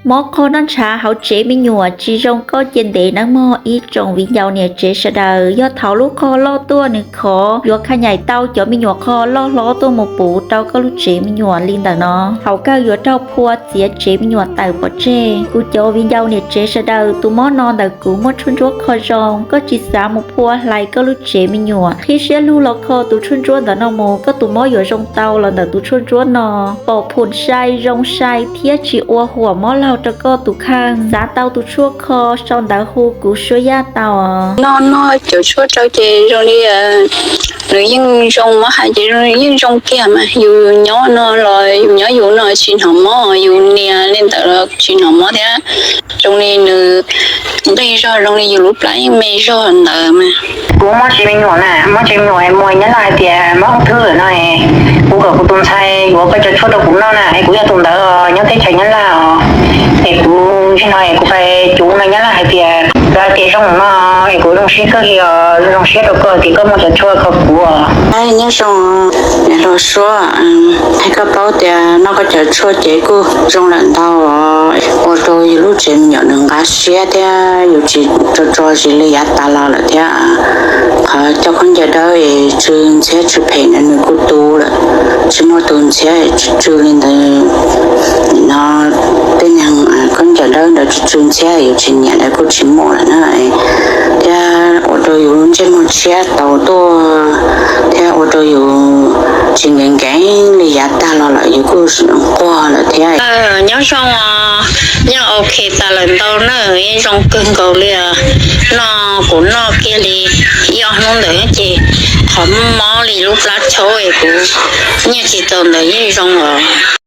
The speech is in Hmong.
Mob qhov noj ntshav hauv tsev me nyuam tsis zoo koj cia ntev nawb mog ib tsoom viv ncaus niam tsev sawv daws. Yog thaum lub qhov loj tuaj nws khov yuav kha nyaim tau cov me nyuam qhov loj hlob tuaj mus puv rau koj lub tsev me nyuam li ntawm no. Thaum kawg yuav raug phua txiav tsev me nyuam tawm pov tseg. Kuv cov viv ncaus niam tsev sawv daws, tus mob no ntawm kuv muaj tshuaj ntsuab qhov zoo, koj tsis xav mus phua hlais koj lub tsev me nyuam. Qhib siab lug los kho tus tshuaj ntsuab ntawm no mus, koj tus mob yuav zoo tau los ntawm tus tshuaj ntsuab no. Pom phum sai zoo sai thiab tsis ua huam mob laug rau koj tus kheej. Xav tau tus tshuaj kho sau ntawv hu kuv suab yaj tau. Noj noj cov tshuaj rau ces zoo li nws yeej zoo, muab hais ces yeej zoo kiag mas. Yus nyob no los yus nyob yus no tsis hnov mob, yus nias li ntawd los tsis hnov mob thiab. Zoo li nws nqig zog, zoo li yus lub plab yeej me zog ntawd mas. Kuv mob tsev me nyuam na, mob tsev me nyuam, muaj nyab laj hais tias mob ung thư lawm no, kuv kom kuv tus ntxhais yuav koj cov tshuaj rau kuv noj na, es kuv yog tus ntawd nyob teb chaws nyab laj os, es kuv nim no es kuv pais cuv no nyab laj hais tias lawv hais tias zoo no, es kuv zoo siab kawg li os, zoo siab rau koj tias koj muaj cov tshuaj kho kuv. Nyob zoo niam hluas Suab, hais koj paub tias noj koj cov tshuaj ces kuj zoo lawm ntau os, ua rau yus lub tsev me nyuam nws nqa siab thiab yus tsis tso tso zis li yav tas los lawm thiab. Qhov coj khaub ncaws dawb es tsw ntxhiab tsw phem no nws kuj tu lawm, tsis muaj tus ntxhiab tsw li ntawd. Nim no tej neeg khaub ncaws dawb ntawd tsw tsw ntxhiab yus tsis nyiam lawv kuj tsis muaj lawm na, thiab ua rau yus lub ntsej muag tshiab tau tuaj, thiab ua rau yus tsis nkees nkees li yav tag los lawm yus kuj nquag lawm thiab. Nyob zoo, nyob ok tas lawm ntau na, yeej zoo kawg nkaus li. Noj kuv noj kiag li ib ob hnub ntawd ces qhov mob li lub plab chaub es kuv nyiaj tsis txaus ntawd yeej zoo os.